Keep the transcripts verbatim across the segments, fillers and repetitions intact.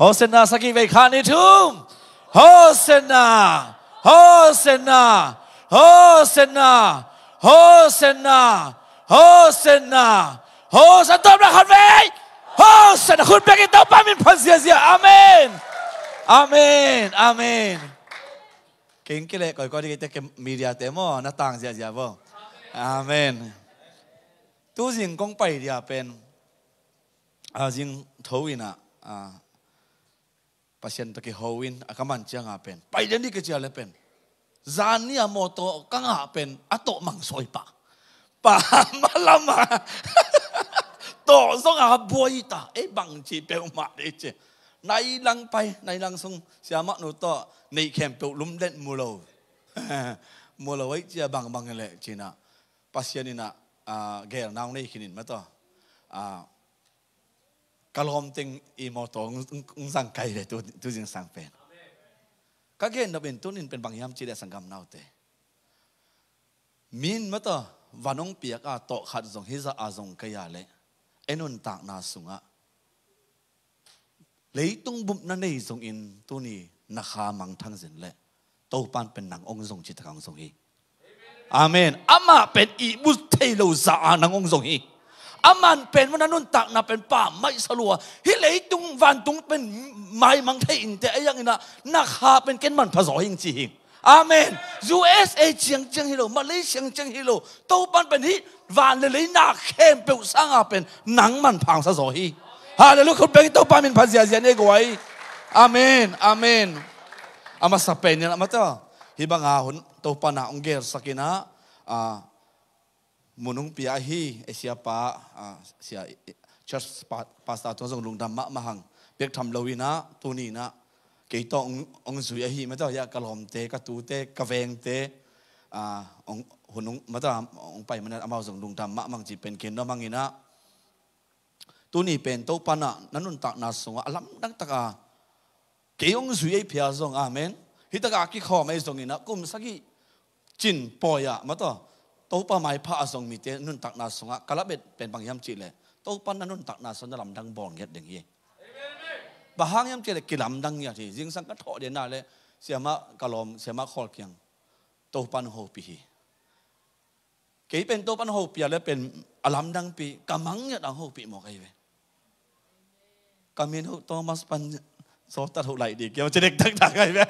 Hosanna sagih vei, khat, nih, thum. Hosanna! Hosanna! Hosanna! Hosanna! Hosanna! Hosanna! Tawpna khat vei. Hosanna! Khut bengin Topa min phat ziazia. Amen. Amen. Amen. Kei kileh koikoi ding, kei te media te maw, na tang ziazia maw. Amen. Tu zing kong pai dia pen, a, zing tho in ah, a, Pasian tawh kiho in a ka man ciang a pen pai den dih ka ci a leh pen, zan ni a mawtaw ka ngah pen a tawh mang sawi pah. Pa, ma lam a tawh zong a buai ta, ei, bang ci peuhmah dei ci. Nai lang pai, nai lang sung siamah nu tawh neih khempeuh lum den, mu lo. Mu lo ei ci a, bangbang leh ci in ah Pasian in ah, a, gel nau nei khin in maw tawh. A, ka lawm teng i mawtaw hong, hong, hong zang kai ve tu, tu zingsang pen. Ka gen nop in tuni in pen bang hiam cih leh, sanggam naute, mi in maw tawh van hong piak a, tawh khat zong hih zah a zong kai a leh, ei nuntakna sungah leitung bup na nei zongin tuni na kha mangthang zen leh, Topa in pen nang hong zong, citak hong zong hi. Amen. Amah pen ihmu thei lo zah a nang hong zong hi. Amah pen maw, na nuntakna pen pammaih sa lua. Hih leitung vantung pen maimang thei in teh, a hiang in ah na kha pen ken manpha zaw hing ci hing. Amen. U S A ciangciang hi lo, Malaysia ciangciang hi lo, Topa in pen hih van le lei na khempeuh sang a pen nang manpha hong sa zaw hi. Halleluiah. Khut bengin Topa min phat ziazia ni ei guai. Amen. Amen. A masa pen in ah maw tawh, hih bang a hun Topa in ah hong gelsak in ah, a, mun hong pia ahi, ei siapa, a, sia, church pa-, pastor tungah zong lungdam mahmah hang. Bek tham lo in ah tuni in ah kei tawh hong, hong zui ahi maw tawh, hih a ka lawmte, ka tute, ka vengte, a, hong, hun hong, maw tawh, hong pai man in ah amau zong lungdam mahmah hang ci pen gen nuam hang in ah, tuni pen Topa in ah na nuntakna sungah a lamdang tak a kei hong zui ei phia zong, amen, hih tak a kikhawm ei zongin ah, kum sagih cin pawi ah maw tawh, Topa maipha a zong mite nuntakna sungah ka lamet pen bang hiam cih leh, Topa in na nuntakna sungah na lamdang bawl ngiat ding hi. Bang hang hiam cih leh kilamdang ngiat hi. Zingsang ka thawh den a leh siamah ka lawm, siamah Khawl kiang Topa in hong hopih hi. Kei pen Topa in hong hopih a leh pen a lamdangpi, ka mang ngiat a hong hopih mawk ahi ve. Ka min hoh Thomas Pan Zawtat hoh lai dih kiau ci dektak tak ahi ve.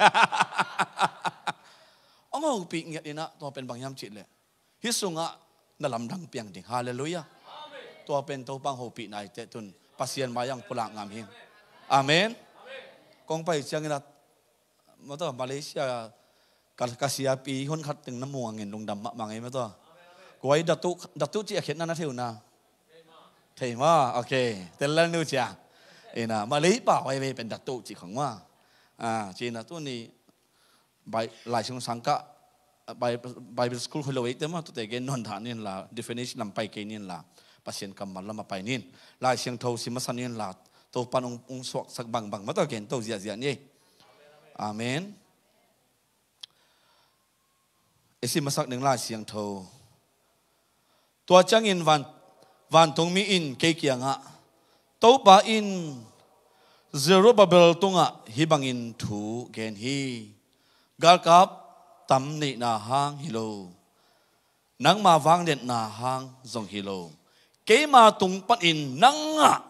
Hong hopih ngiat in ah, tua pen bang hiam cih leh hih sungah na lamdang piang ding. Halleluiah. Tua pen Topa hong hopih nai teh tun Pasian mai ah hong pulak ngam hi. Amen. Kong pai ciangin ah, maw tawh, Malaysia ka, ka siapi hun khat teng na muang in lungdam mahmah ngei maw tawh. Kua hi, Datuk, Datuk cih a khiatna na thei uh na? Thei maw, ok. Tel lel ni uh cia. Ina, Malay pau ahi ve pen Datuk cih khong maw. A, ci in ah tuni Bai-, Lai Siangtho sang kah, Bai-, Bible school khui lo eite maw, tuate gen nawn dah ni in la, definition lam pai kei ni in la, Pasian kammal lam ah pai ni in. Lai Siangtho sim masa ni in la, Topa in hong, hong suaksak bangbang maw tawh gen to ziahziah ni. Amen. I sim masak ning Lai Siangtho. Tua ciangin van, vantungmi in kei kiangah, Topa in Zerubbabel tungah hih bangin thu gen hi. Galkap tam neihna hang hi lo, nangma vangliatna hang zong hi lo, keima tung panin nangah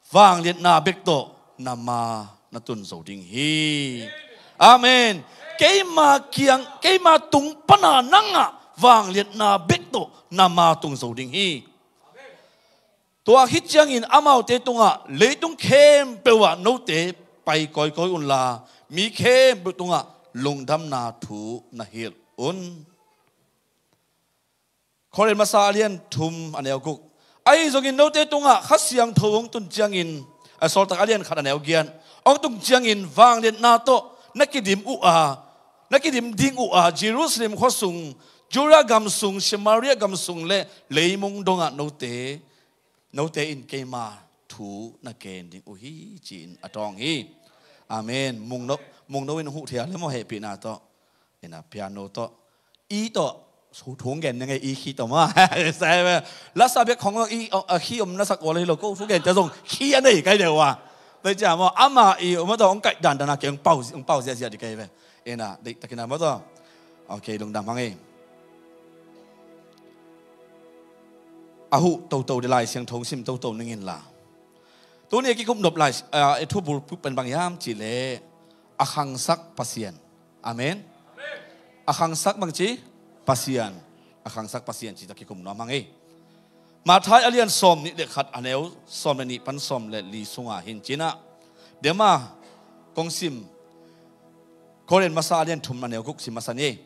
vangliatna bek tawh na ma na tun zo ding hi. Amen. Keima kiang, keima tung pana nangah vangliatna bek tawh na ma tung zo ding hi. Tua khit ciangin amaute tungah, leitung khempeuh ah note pai kawikawi unla, mi khempeuh tungah lungdamna thu na hilh un. Korin masa a lian thum a neu guk. Ahi zongin note tungah Kha Siangtho hong tun ciangin, a, Sawltak a lian khat a neu giat. Hong tung ciangin vangliatna tawh na kidim uh a, na kidim ding uh a, Jerusalem khuasung, Judea gam sung, Samaria gam sung le leimong dongah note, note in keima thu na ken ding uh hi, ci-in a tawng hi. Amen. Mungno, mungno in huh thia le maw hehpihna tawh. Ina piano tawh, i tawh, thu, thu gen nenge i khi tawh ma. Sai ve. Lasa bek khong i, a, khi om na sak wala hi lo, ko thu gen ta zong khi a nei kai deuh wa. Tua hi ciang maw, amah i, maw taw, hong kaih dandan a kei hong pau, hong pau ziahziah ding ka hi ve. Ina, deih takin a maw taw. Ok, lungdam hang ei. A huh toto ding Lai Siangtho hong sim toto ning inla. Tuni a kikum nop lai, ah, i thu bulphuh pen bang hiam cih leh, a khangsak Pasian. Amen. A khangsak bangci Pasian. A khangsak Pasian ci-in tawh kikum nuam hang ei. Matthai a lian sawm nih le khat, a neu sawm le nih pan sawm le li sungah hi-in ci-in ah, Dema kong sim, Korin masa a lian thum, a neu guk sim masa ni.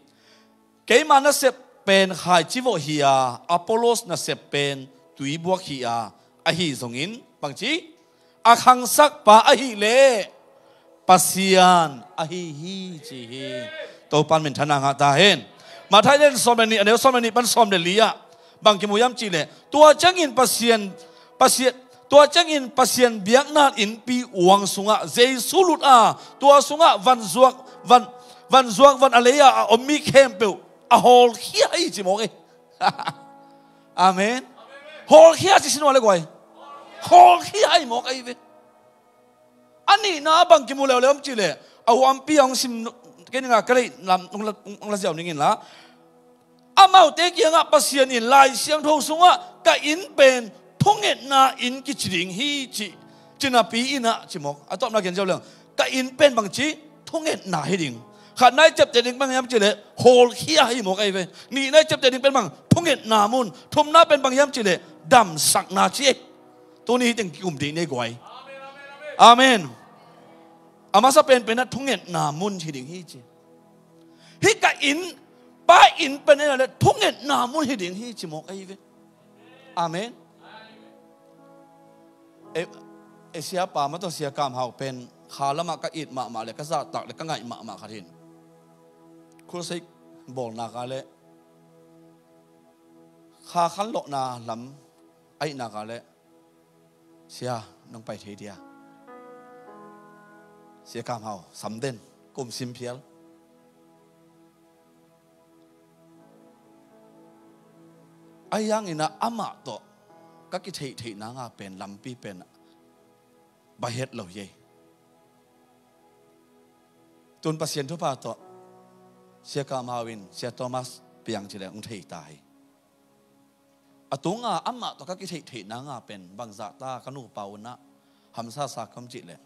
Keima nasep pen khaici vawh hi a, Apollos nasep pen tuibuak hi a, ahi zongin, bangci, a khangsakpa ahih leh Pasian ahi hi, ci hi. Topa'n minthanna ngah ta hen. Matthai lian sawm le nih, a neu sawm le nih pan sawm le li ah bang kimu hiam cih leh, tua ciangin Pasian, Pasian, tua ciangin Pasian biakna innpi uang sungah Jesu lut a, tua sungah van zuak, van, van zuak, van a lei a, a om mi khempeuh a hawlkhia hi, ci mawk ei. Amen. Hawlkhia ci sin ua le guai. Hawlkhia hi mawk ahi ve. A nihna bang kimu leuleu hiam cih leh, a huampi a hong sim, kei ning a ka deih lam hong la, hong la ziau ning inla. Amaute kiangah Pasian in Lai Siangtho sungah ka inn pen thungetna inn kici ding hi, ci, ci napi in ah, ci mawk. A tawpna gen ziau leng, ka inn pen bangci, thungetna hi ding. Khatna i ciapteh ding pen bang hiam cih leh, hawlkhia hi mawk ahi ve. Nihna i ciapteh ding pen bang, thungetna mun. Thumna pen bang hiam cih leh, damsakna ci ei. Tuni hih teng kikum ding nei guai. Amen. A masa penpen ah thungetna mun hi ding hi, ci. Hih ka inn, Pa inn pen ei a leh thungetna mun hi ding hi, ci mawk ahi ve. Amen. E, e, siapa maw taw, Sia Kam Hau pen kha lamah ka it mahmah le ka zahtak le ka ngaih mahmah khat hi-in, crusade bawlnak a le kha khanlawhna lam a itnak a le, Sia, nong pai thei dia? Sia Kam Hau, sam den, kum sim phial. Ahi hangin ah amah tawh ka kitheihtheihna nga pen lampi pen bang het lo hi ei. Tun Pasian thupha tawh Sia Kam Hau in Sia Thomas piang ci leh hong thei ta hi. A tunga amah tawh ka kitheihtheihna nga pen bangzah ta ka nupa un ah hamsa sa ka om cih leh,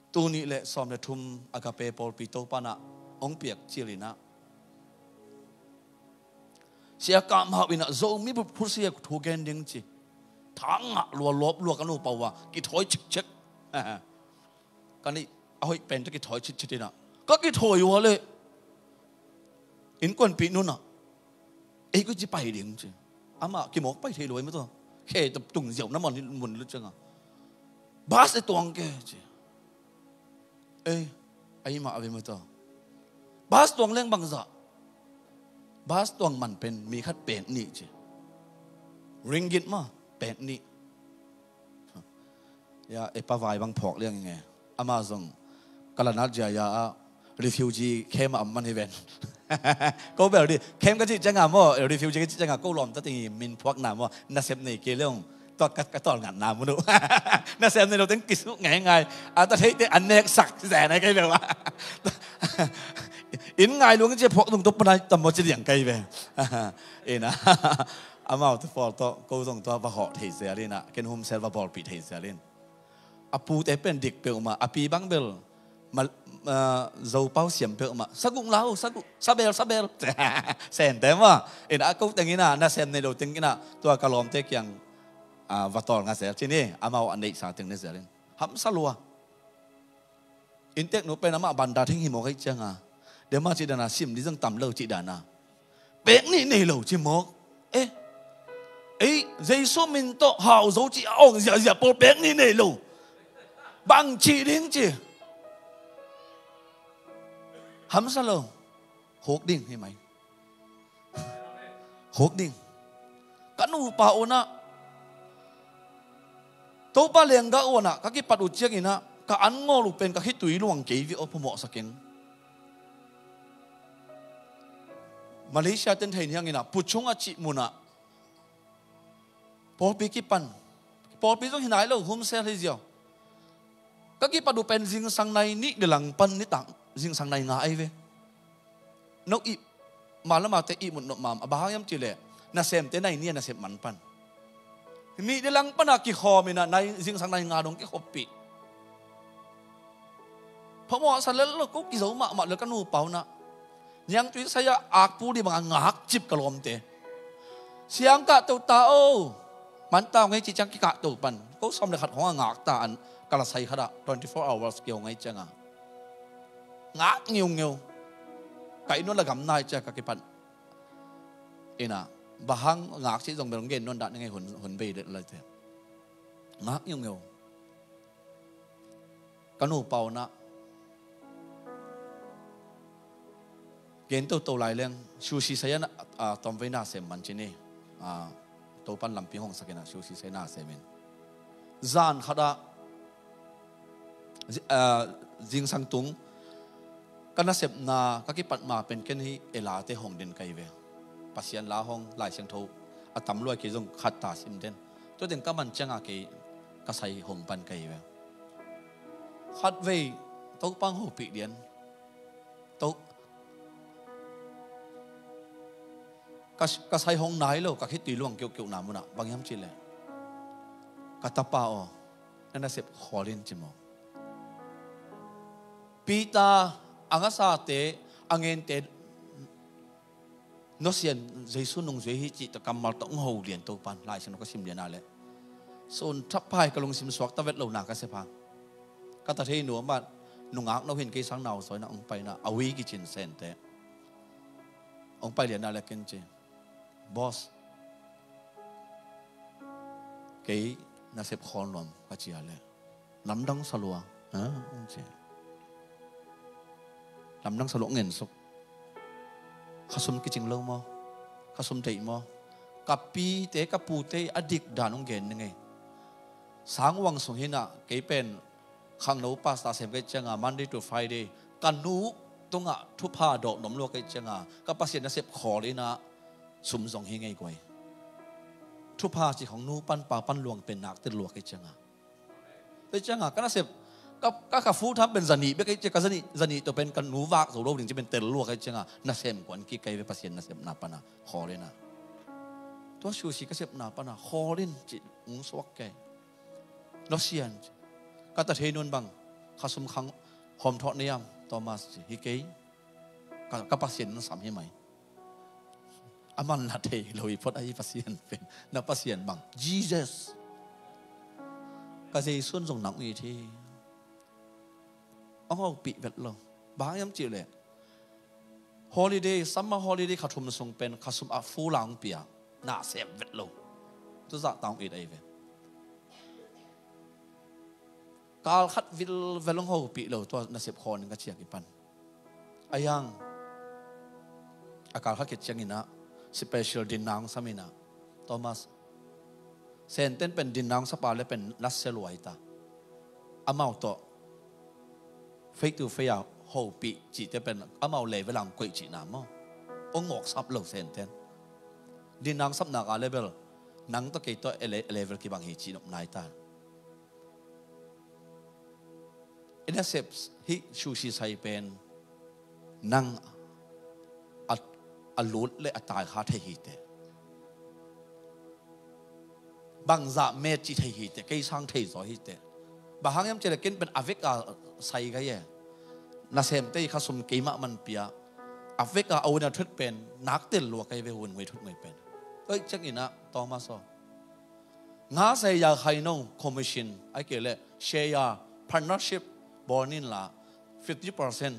tul nih le sawm le thum Agape pawlpi Topa'n ah hong piak cil in ah, Sia Kam Hau in ah Zomi bup khusia thu gen ding ci, thang ngah lua, lawp lua ka nupa uh a, kithawi cikcek. Ka nih a hoih pen tawh kithawi citcit in ah, ka kithawi uh a leh innkuanpih nun ah, ei, koi ci pai ding ci. Amah kimawk pai thei lo ei maw taw. Khe tawh tung ziau na mun, mun lut ciang a, bus e tuang ke ci. Ei, ei mah a ve maw taw. Bus tuang leng bangzah? Bus tuang man pen mi khat pek nih ci. Ringgit mah pek nih. Ya, e, pavai bang phawk liang ing e. Amah zong Kalanat zia ya a refugee camp a om man hi ven. Ko bel di, camp ka cih ciang a maw, refugee ka cih ciang a ko lawmta ting i min phuakna maw, nasep nei kei leng tua ka, ka tawlngatna mun uh. Nasep nei lo teng kisuk ngeingai. A ta theite an neksak zen ai kei bel a. Inn ngai lung cia phuak nung tuk panai tam maw ci liang kei ve. Ina. Amaute pawl tawh ko zong tua va hawh thei zel in ah, ken Home Cell va bawlpih thei zel in. A pute pen dik peuhmah, a pi bang bel ma, ah, Zopau siam peuhmah. Saguk lau, saguk, sabel, sabel. Sente mah. In a ko teng in ah, nasem nei lo teng in ah, tua ka lawmte kiang, ah, va tawlnga zel cin hi, amau a neihsa teng ne zel in. Hamsa lua. Innteknu pen amah banda theng hi mawk ahih cianga, dema cih dana sim ni zong tam lo cih dana. Pek nih nei lo ci mawk. Eh, ei, Jesu min tawh hau zo cih a awng ziahziah pawl pek nih nei lo. Bang cih ding ci. Hamsa lo. Huk ding hi mai. Huk ding. Ka nupa unah, Topa lenggah unah ka kipat uh cianginah ka an ngawl uh pen ka khitui luang kei ve aw, phamawhsak ing. Malaysia ten thei nianginah Puchong a cih munah pawlpi kipan. Pawlpi zong hi nai lo, Home Cell hi ziau. Ka kipat uh pen zingsang nai nih le lang pan nitak zingsang nai nga ahi ve. No ih, malamate ih mut nop mahmah, a bang hang hiam cihleh nasemte nai nih a nasep man pan. Nih le lang pana kikhawm inah nai, zingsang nai nga dong kikhoppih. Phamawh sa lel lo, ko kizo mahmah lel ka nupa unah. Niangtui sai-ah akpu dih bangah ngakcip ka lawmte. Siang kahto ta o. Manta hong hei cih ciang kikahto pan. Ko sawm le khat hong a ngakta an, ka la sai khatah twenty four hours kihong hei ciangah ngak ngiungeu. Ka inn nuan la gam nai ciah ka kipan. Inah, bang hang ngak cih zong bel hong gen nuan dah ning ei hun, hun bei laite. Ngak ngiungeu. Ka nupa unah gen toto lai leng, sushi sai-ah, ah, tawmvei na sem man ci ni. Ah, Topan lampi hong sak inah sushi sai na sem in. Zan khatah, zi-, ah, zingsang tung, ka nasepna ka kipat ma pen ken hi elate hong den ka hi ve. Pasian la hong, Lai Siangtho a tam lua kei zong khat ta sim den. Tua teng ka man ciangah kei ka sai hong pan ka hi ve. Khatvei Topa hong hopih lian. To, ka, ka sai hong nai lo, ka khitui luang kiuhkiuhna munah bang hiam cihleh, ka tapa aw, na nasep khawl in ci maw. Peter a ngasate, a ngente, nusia in Jesu nungzui hi cih tawh kammal tawh hong ho lian Topan, Lai Siangtho ka sim lian a leh sun thapha hi, ka lungsim suakta vet lo na ka sep hang. Ka ta thei nu amah nungak no hin kei sang nau zaw inah hong pai inah a ui kicin sente. Hong pai lian a leh ken ci, "Boss, kei nasep khawl nuam," ka ci a leh, "Lamdang sa lua," ah, hong ci. Lamdang sa lua, ngen suk. "Khasum kicing lo maw? Khasum deih maw? Ka pite, ka pute a dik dan hong gen ning ei. Sang uang sung hinah kei pen khangno pastor sem ka hih ciangah Monday to Friday ka nu tungah thupha dawh nuam lua ka hih ciangah ka Pasian nasep khawl inah sum zong hi ngei guai. Thupha cih khong nu pan pa pan luang pen nak tel lua ka hih ciangah." Tua ciangah ka nasep, ka, ka, ka full time pen zanih bek ka hih ciangah, ka zanih, zanih tawh pen ka nu vak zo lo ding ci pen tel lua ka hih ciangah nasem kuan kik ka hi ve, Pasian nasepna pana khawl inah. Tua sushi ka sepna pana khawl in ci hong suak kei. Nusia in ci. Ka ta thei nun bang, "Khasum khang hawm thawh na hiam, Thomas?" ci. "Hi kei, ka, ka Pasian in sam hi mai." A man la thei lo hi phot ahi, Pasian pen. Na Pasian bang, Jesus. Ka Jesu in zong nang it hi. Hong hopih vet lo. Bang hiam cihleh, holiday, summer holiday kha thum sung pen khasum a full a hong pia. Na sem vet lo. Tuzah ta hong it ahi ve. Kal khat vilvel hong hopih lo, tua nasep khawl ning ka ci a kipan. A hiang, a kal khat khit cianginah special dinner hong sam inah, Thomas, Senten pen dinner hong sap a leh pen nasia lua hi ta. Amau tawh face to face a hopih cihte pen amau level a hong koih cihna maw. Hong mawk sap lo Senten. Dinner hong sap nak a leh bel nang tawh kei tawh e le-, level kibang hi cih nop nai ta. I nasep hih sushi sai pen nang a, a lut le a tai kha thei hi teh. Bangzah met cih thei hi teh, kei sang thei zaw hi teh. Bang hang hiam cihleh ken pen a vek a sai ka hi e. Nasemte i khasum keimah man pia. A vek a a un a thut pen nak tel lua ka hi ve, hun ngui thut ngui pen. Oi, cianginah Thomas aw, nga saya khaino commission, ahih kei leh share partnership bawl ning la, fifty percent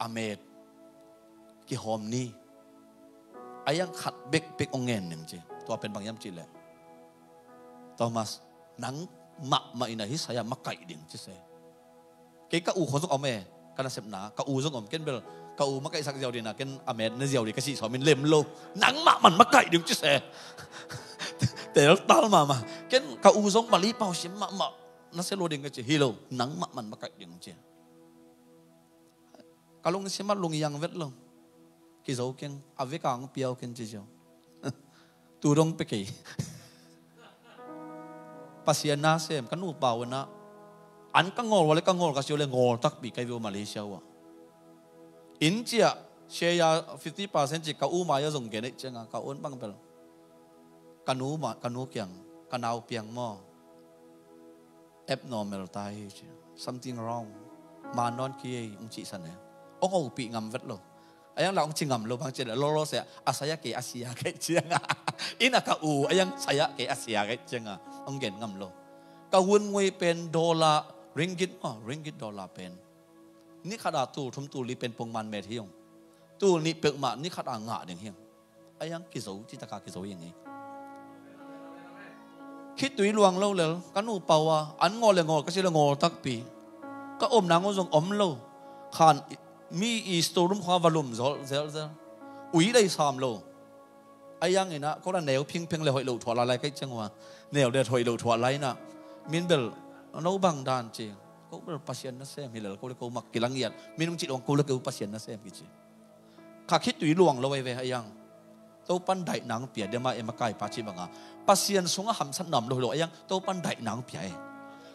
a met kihawm ni. A hiang khat bekbek hong ngen ning ci. Tua pen bang hiam cihleh, Thomas, nang mahmah in a hih saya makaih ding ci se. Kei ka u khua zong om e, ka nasepna, ka u zong om, ken bel ka u makaihsak ziau ding a, ken a met na ziau ding ka cih sawmin lem lo. Nang mahmah in makaih ding ci se. Teltal mahmah. Ken ka u zong Mali pau sim mahmah, na sia lua ding ka ci hi lo. Nang mahmah in makaih ding ci. Ka lungsim ah lunghiang vet lo. Kizo keng, a vek a hong piau ken ci ziau. Tu dong pia kei. Pasian nasem, ka nupa un ah, An ka ngawl uh a le ka ngawl ka ci uh le ngawl takpi ka hi ve uh Malaysia uh ah. Inn ciah share fifty percent ci ka u mai ah zong gen ahih ciangah ka u in bang bel ka nu mah, ka nu kiang ka nau piang maw, abnormal ta hi ci. Something wrong. Ma nawn kei hong cihsan e. Hong hopih ngam vet lo. A iang la hong ci ngam lo bang ci le lolo sia a saya kei a sia kei ciangah. Inn ah ka u a iang saya kei a sia kei ciangah hong gen ngam lo. Ka hun ngui pen dollar, ringgit maw, ringgit dollar pen ni khat a tul thum tul li pen pongman met hi ung. Tul nih peuhmah ni khat a ngah ding hi ung. A iang kizo, citaka kizo hi ung hi. Khitui luang lo lel ka nu pau a, an ngawl le ngawl ka ci le ngawl takpi. Ka om nang uh zong om lo. Khan mi i store room khua va lum zol zel zel. Ui lei sam lo. A iang inah ko la neu phingpheng le hoih lo thuah lai lai ka hih ciang uh a, neu le hoih lo thuah lai inah min bel no bang dan ci. Ko bel Pasian nasem hi lel ko le ko mak kilang iat min hong cih luang ko le ko Pasian nasem hi ci. Kha khitui luang lo ei ve a iang. Topan daih nang pia dema e makaipa ci banga Pasian sungah hamsat nam lo hi lo a iang. Topan daih nang pia e.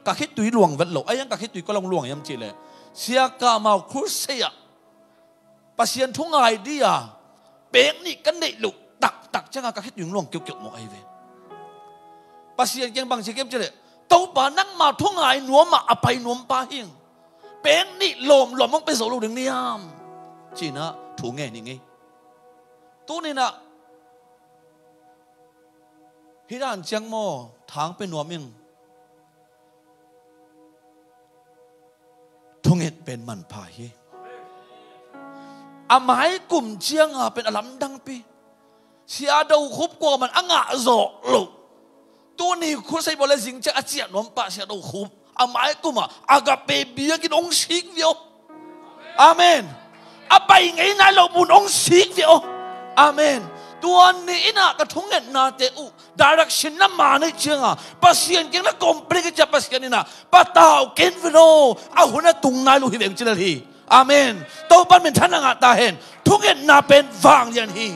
Ka khitui luang vet lo a iang. Ka khitui ko long luang iam cih le sia ka mau crusade ah Pasian thu ngai dia pek nih ka neih loh taktak cianga ka khitui luang kiukiu mawk ahi ve. Pasian kiang bang ci kem ci leh Topa nangma thu ngai nuamah a pai nuampa hing. Pek nih lawmlawm hong pe zo lo ding niam cinah thu nge ning ei. Tuninah hih dan ciang maw thang pe nuam ing. Thunget pen manpha hi. A mai kum cianga pen a lamdangpi. Sia Do Khup kuaman a ngah zawh loh. Tuni khut sei bawl le zing ciang a ciah nuam pah Sia Do Khup a mai kumah Agape biakinn hong sik viau. Amen. A pai ngei nai lo mun hong sik viau. Amen. Tua ni inah ka thungetnate uh direction na man ei cianga Pasian kiang na complain ka cia Pasian inah patau ken velo a hun a tung nai lo hi veng cilel hi. Amen. Topan min than a ngah ta hen. Thungetna pen vanglian hi.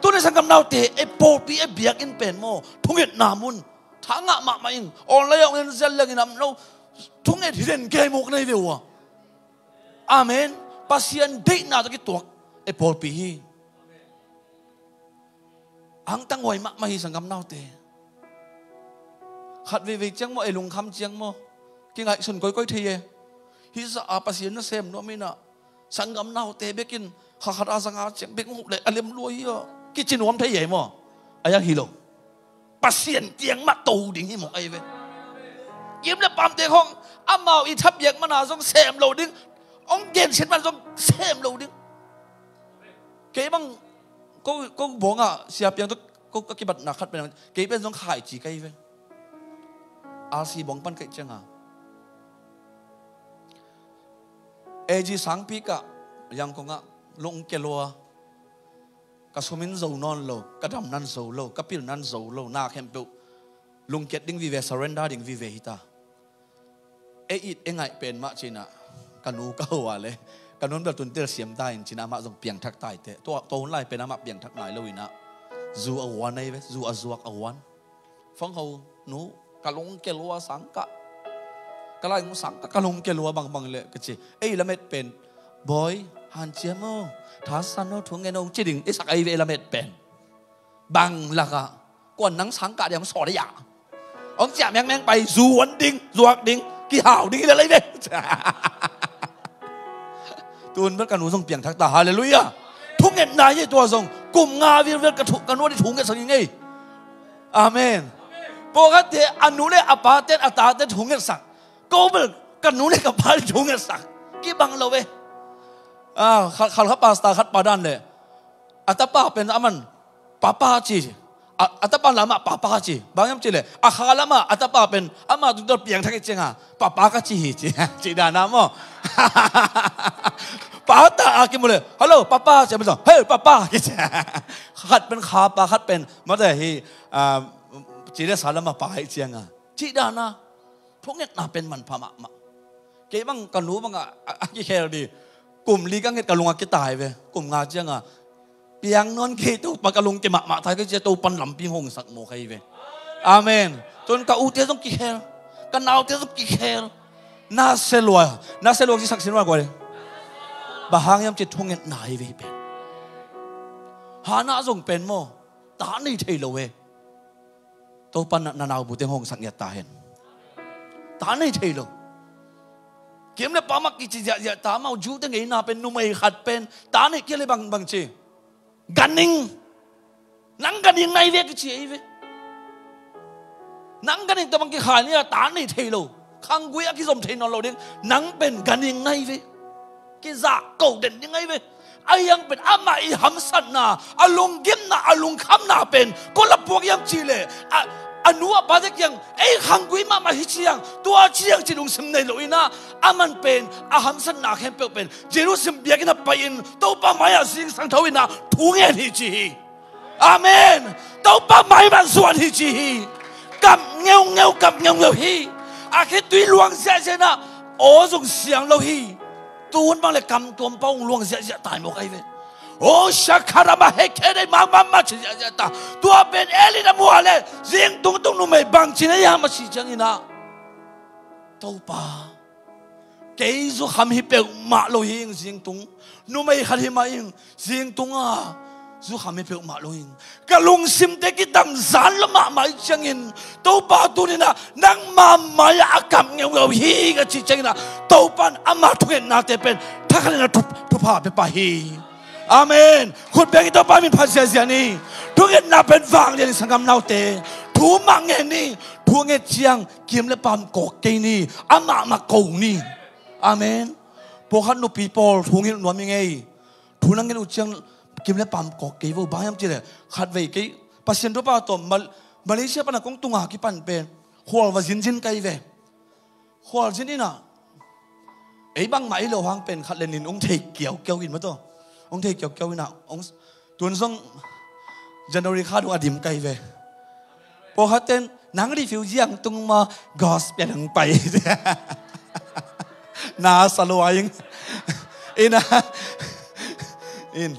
Tuni sanggam naute e pawlpi e biakinn pen maw thungetna mun tha ngah mahmah ing. Online ah ong en zel leng in am lo thunget hi den kei muk nei ve uh a. Amen. Pasian deihna tawh kituak e pawlpi hi. Angtang huai mahmah hi sanggam naute. Khat veivei ciang maw ei lungkham ciang maw kingaihsun koikoi thei e. Hih zah a Pasian nasem nuam inah sanggam naute bekin kha khat a zanga ciang bek uh leh a lem lua hi a kici nuam thei e maw. A iang hi lo. Pasian kiang mah to ding hi maw ahi ve. Kim le pamte khong amau i thapiak mana zong sem lo ding. Ong gensiat mana zong sem lo ding. Kei bang ko, ko bawngah siapiang tu ko ka kibatna khat pen kei pen zong khaici ka hi ve. RC bawng pan kaih cianga AG sangpi kah Yangon ah lungkia lua. Ka sumin zo nawn lo, ka dam nan zo lo, ka pil nan zo lo, na khempeuh lungkiat ding vive, surrender ding vive hita. E it e ngaih pen mah cinah ka nu ka hua le ka nun bel tuntel siam ta in cinah amah zong piangthak taite. Tua hun lai pen amah piangthak nai lo inah zu a huan ahi ve, zu a zuak a huan. Fangho nu ka lungkia lua sangkah. Ka lai ngu sangkah ka lungkia lua bangbang le ka ci ei lamet pen bawi hanciam aw thasan aw thungen aw ci ding i sak ahi ve ei lamet pen. Bang lakah kuan nang sangkah ding hong sawl ahi ah hong ciah mengmeng pai zuan ding zuak ding kihau ding hi le lai ve. Tun bel ka nu zong piangthak ta halleluiah. Thungetna hi tua zong kum nga vilvel ka nu a di thungetsak hi ngei. Amen. Pawlkhatte a nu le a paten a taten thungetsak. Ko bel ka nu le ka pa di thungetsak kibang lo ve. Khalkha pasta khat pa dan le a tapa pen aman papa ci. A tapa lamah papa ci bang hiam ci le a kha lamah a tapa pen ama tungtawn piangthak i cianga papa ka ci hi ci. Ci dana maw. Pata a kimu le hello papa ci a pen hei papa kici. Khat pen khapa khat pen mate hi ci le sa lamah pa hi cianga ci dana. Thungetna pen manpha mahmah. Kei bang ka nu bangah a kikhel di kum li ka nget ka lungah kitai ve kum nga cianga piang nawn kei Topa ka lung kei mahmah thai ka cia Topan lampi hongsak maw kei ve. Amen. Tun ka ute zong kikhel ka naute zong kikhel. Na se lua, na se lua ci sak sin ua guai. Bang hang hiam ci thungetna hi ve hi pen. Hana zong pen maw, ta nei thei lo e. Topa na, na naubute hong sak ngiat ta hen. Ta nei thei lo. Kim le pam a kici ziahziah ta, amau Jew te ngeina pen numei khat pen ta nei kei le bang, bang ci. Ganhing. Nang ganhing na hi ve kici hi ve. Nang ganhing tawh bang kikhai ni a, ta nei thei lo. Khanggui a kizom thei nawn lo ding. Nang pen ganhing na hi ve. Kizah ko den ding ahi ve. Ahi hang pen amah i hamsatna, a lunggimna, a lungkhamna pen kua la puak hiam cih leh, a, a nu a pate kiang, ei khanggui mahmah hi ci hang, tua ci hang ci lungsim nei lo in ah, aman pen a hamsatna khempeuh pen Jerusalem biakinn ah pai-in Topa mai-ah zingsang tho in ah thu ngen hi ci hi. Amen. Topa mai mah zuan hi ci hi. Kap ngeungeu, kap ngeungeu hi. A khitui luang ziahziah in ah aw zong siang lo hi. Tuhun bang le kam tuam pau luang ziahziah tai mawk ahi ve. O shakharama hekhe dei mama ma ci ziahziah ta. Tua pen Eli na mua le zingtung tung numei bang ci na hiam a ci ciangin ah, Topa, kei zukham hi peuhmah lo hi ing zingtung. Numei khat hi mah ing zingtung a, zukham hi peuhmah lo ing. Ka lungsimte kidam zan lo mahmah hi ciangin, Topa tuni-in ah nangma mai-ah a kap ngeungeu hi ka cih ciangin ah, Topa in ama thungetnate pen thakhat in ah thu, thupha pia pah hi. Amen. Khut beng in Topa min phat ziahziah ni. Thungetna pen vanglian in sanggam naute, thu mah ngen ni. Thu nget ciang kim le pam kawk kei ni. Amah mah ko ni. Amen. Pawlkhat nupi pawl thu nget nuam ing ei. Thu na nget uh ciang kim le pam kawk kei vo, bang hiam cih leh khatvei kei Pasian thupha tawh Mal-, Malaysia pan a kong tunga kipan pen khual va zinzin kei ve. Khualzin in ah, ei bangmah ei lo hang pen khat le nih in hong thei kiaukiau in maw taw. Hong thei kiaukiau in ah, hong, tun zong January kha dong a dim kei ve. Pawlkhat ten, nang refugee hang tung maw, gospel hang pai. Na sa lua ing. In ah, in.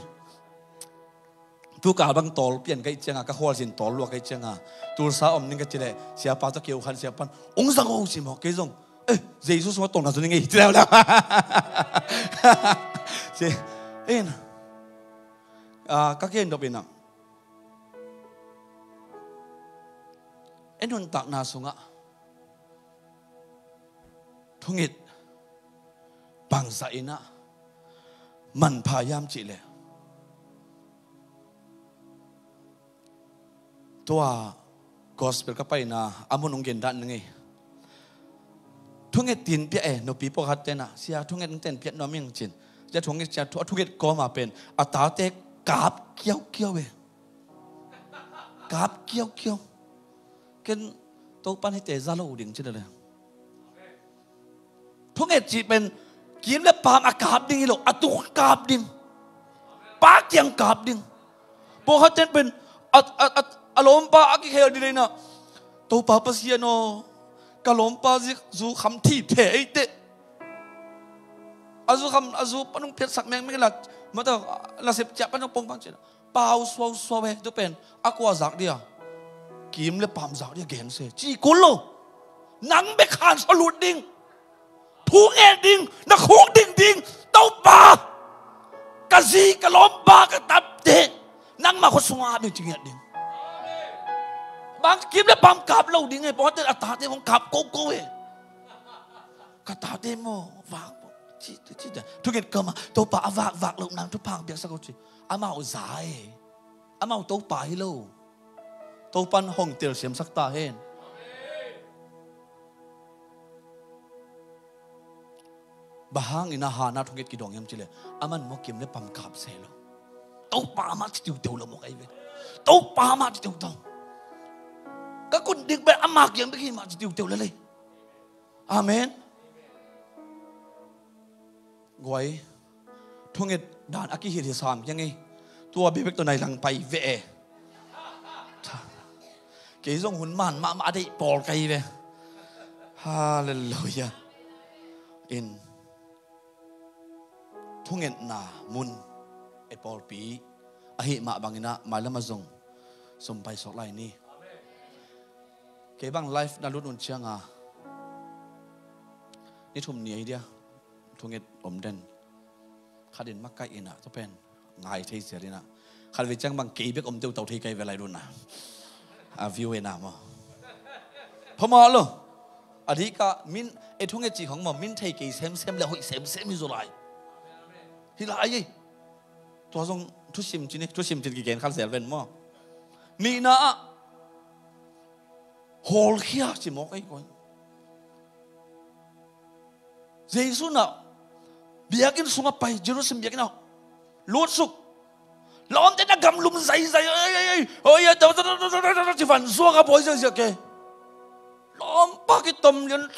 Tu kal bang tawl pian ka hih cianga, ka khualzin tawl lua ka hih cianga, Tulsa om ning ka cih leh, siapa tawh keu khan siapa in, hong zang o ci mawk kei zong. Eh, Jesu sungah tawlna zon ning ei, ci leu leu. Ci, in. Ah, ka gen dop in ah. I nuntakna sungah thunget bangzah in ah manpha hiam cih leh, tua gospel ka paina a mun hong gen dan ning ei. Thunget tin piah e, nupi pawlkhat ten ah, sia thunget ten piah nuam ing cin. Sia thunget, sia thu-, a thunget kawma pen a tate kap kiaukiau e. Kap kiaukiau. Ken Topan hihte za lo ding ci le le. Thunget cih pen kim le pam a kap ding hi lo, a tuk kap ding. Pa kiang kap ding. Pawlkhat ten pen a, a, a, a lawmpa a kikhel ding in ah, Topa Pasian aw, ka lawmpa zik zu kham thip thei ei teh. A zu kham, a zu pan hong phiatsak mengmeng la, mata, la sep ciah pan hong pong bang cin. Pau suausuau he, tu pen a kua zak dia? Kim le pam zak dia gen se, ci kul lo. Nang bek khan sua lut ding. Thu ngen ding, na khuk ding ding. Topa, ka zi, ka lawmpa, ka tate nangma khua sungah a ding ci ngiat ding. Bang kim le pam kap lo ding e, pawlkhat ten a tate hong kap koko e. Ka tate maw, vak, ci, ci, ci, thunget kawma, Topa a vakvak loh nang thupha piaksak o ci. Amau za e. Amau Topa hi lo. Topan hong telsiamsak ta hen. Bang hangin a Hannah thunget kidong hiam cih leh, aman maw kim le pam kap se lo. Topa mah ci tiuteu lo mawk ahi ve. Topa mah ci tiuteu. Ka kun ding pen ama kiang bek hi mah ci tiuteu lel ei. Amen. Guai, thunget dan a kihilh hi sam kiang ei. Tua bebek tawh nai lang pai ve e. Kei zong hun man mahmah a deih pawl ka hi ve. Halleluiah. In thungetna mun e pawlpi ahih mah bangin ah mailam ah zong sum pai suak lai ni. Kei bang live na lut un cianga, Ni thum ni ei dia, thunget om den. Khat in makaih inah, tua pen ngai thei sia inah. Khat vei ciang bang kei bek om deuh tau thei kai ve lai dun ah. A view e na maw. Phamawh lo. A dika min, e thunget cih khong maw, min thei kei semsem le hoih semsem hi zaw lai. Hi lai ei. Tua zong thusim cin, thusim cin kigen khat zel ven maw. Nihna ah hawlkhia ci mawk ei koi. Jesu na biakinn sungah pai, Jerusalem biakinn ah lutsuk. Lawmte na gamlum zaizai, oi, oi, oi, oi, oi, ci van zuak a buai ziahziah ke. Lawmpa kitom lian.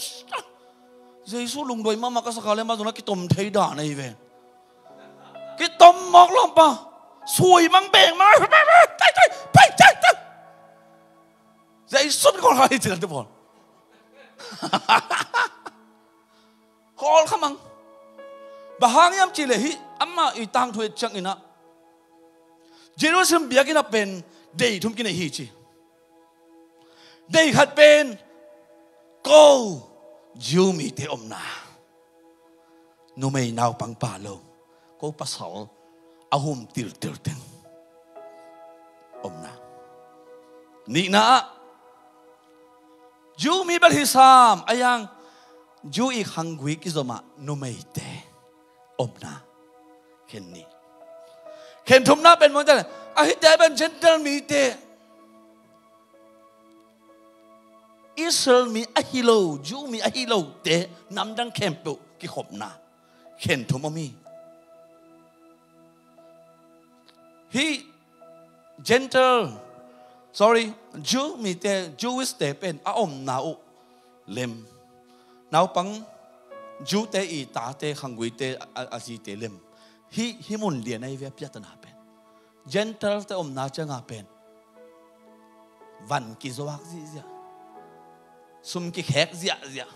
Jesu lungduai mahmah ka sak a le mah zong na kitom thei dan ei ve. Kitom mawk lawmpa. Sui mang beng mang. Pai, pai, pai, pai, pai. Jesu kong hai ci na te pawl. Khawl kha mang. Bang hang hiam cih leh hih amah i tangthu et ciang inah Jerusalem biakinn ah pen dei thum kinei hi ci. Dei khat pen ko Jew mite omna. Numei naupang pa lo, ko pasal a hum tiltil teng omna. Nihna ah Jew mi bel hi sam a, yang Jew i khanggui kizom ah numeite omna. Khen nih. Khen thumna pen mawngte le, a hihte pen Gentile mite, Israel mi ahi lo, Jew mi ahi lote namdang khempeuh kikhopna. Khen thum om hi. Hih Gentile, sorry, Jew mite, Jewish te pen a omna uh lem, naupang Jew te i tate, khangguite, a, a zite lem. Hih, hih mun lian ahi ve a piatana pen. Gentile te omna cianga pen van kizuak ziahziah, sum kikhek ziahziah.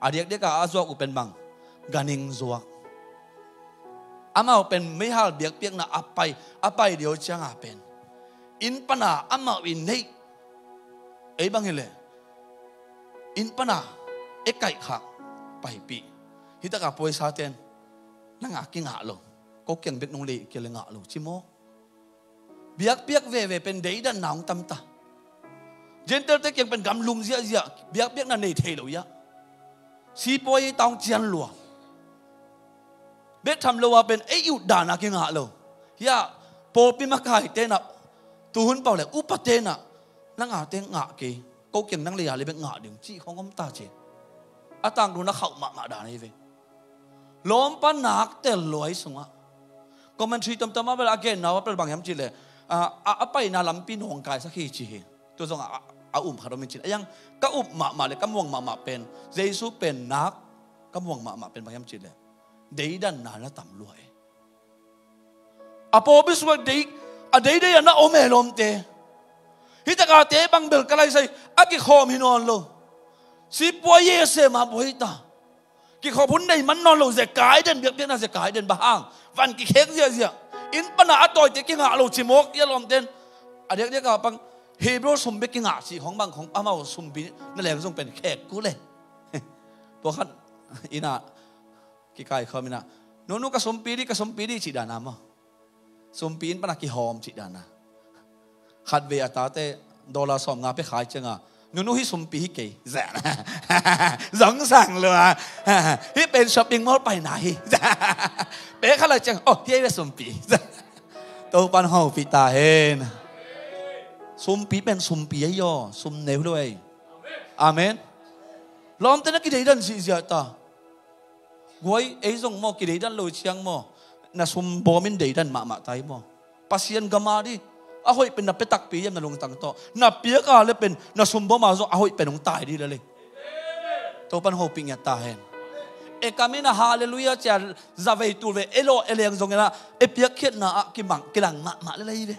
A diakdiak a, a zuak uh pen bang, ganhing zuak. Amau pen meihal biakpiakna a pai, a pai deuh cianga pen inn pana amau i neih, ei bang hileh inn pana e kaihkhak paipih. Hitaka pawisaten nang a kingah lo, ko kiang bek nong lei kei le ngah lo ci mawk. Biakpiak veve pen deidanna hong tamta. Gentile te kiang pen gamlum ziahziah, biakpiakna nei thei lo iah. Sipuai ei ta hong cian lua. Bek tham lo a pen ei utdana kingah lo. Hiah pawlpi makaite na, tuhun pau le upa te na, nang a te ngah kei, ko kiang nang lei a le bek ngah ding cih khong om ta ci. A tangduna khauh mahmah dan ahi ve. Lawmpa nak tel luai sungah. Commentary tamtam a bel a genna a bel bang hiam cihleh, a, a, a paina lampi nawngkaisak hi ci hi. Tua zong a, a, a um khat om in cin. A yang ka up mahmah le ka muang mahmah pen, Jesu pen nak ka muang mahmah pen bang hiam cihleh, deidanna na tam luai. A pawlpi sungah dei, a deidei a na om e lawmte. Hitakate bang bel ka laisai a kikhawm hi nawn lo. Sipuai e sem a buai ta. Kikhop hun nei man nawn lo, zekai den, biakpiakna zekai den, bang hang? Van kikhek ziahziah. Inn pana a tawite kingah lo ci mawk ia lawmten. A diakdiak a pang Hebrew sumpi kingah cih khong bang khong amau sumpi na leng zong pen khek kul e. Pawlkhat inn ah kikaikhawm inn ah, "Nunu ka sumpi dih, ka sumpi dih," cih dana maw. Sumpi inn pana kihawm cih dana. Khatvei a tate dollar sawmnga pia khai cianga, "Nunu hih sumpi hi kei," zong sang lua. "Hih pen shopping mall paina hi." Pia kha lai ciang, "Oh, hih ei ve sumpi." Topan hopih ta hen. Sumpi pen sumpi ahi aw, sum neu lo ei. Amen. Lawmte na kideidan zihziah ta. Guai, ei zong maw kideidan lo ciang maw, na sum bawm in deidan mahmah ta hi maw. Pasian gam a dih a hoih pen na pia takpi hiam, na lungtang tawh na piak a le pen na sum bawm a zong a hoih pen hong tai dih lel hi. Topan hopih ngiat ta hen. E kam in a halleluiah cia zavei tulvei e lawh e leng zong in a, e piakkhiatna ah kimang kilang mahmah lel hi ve.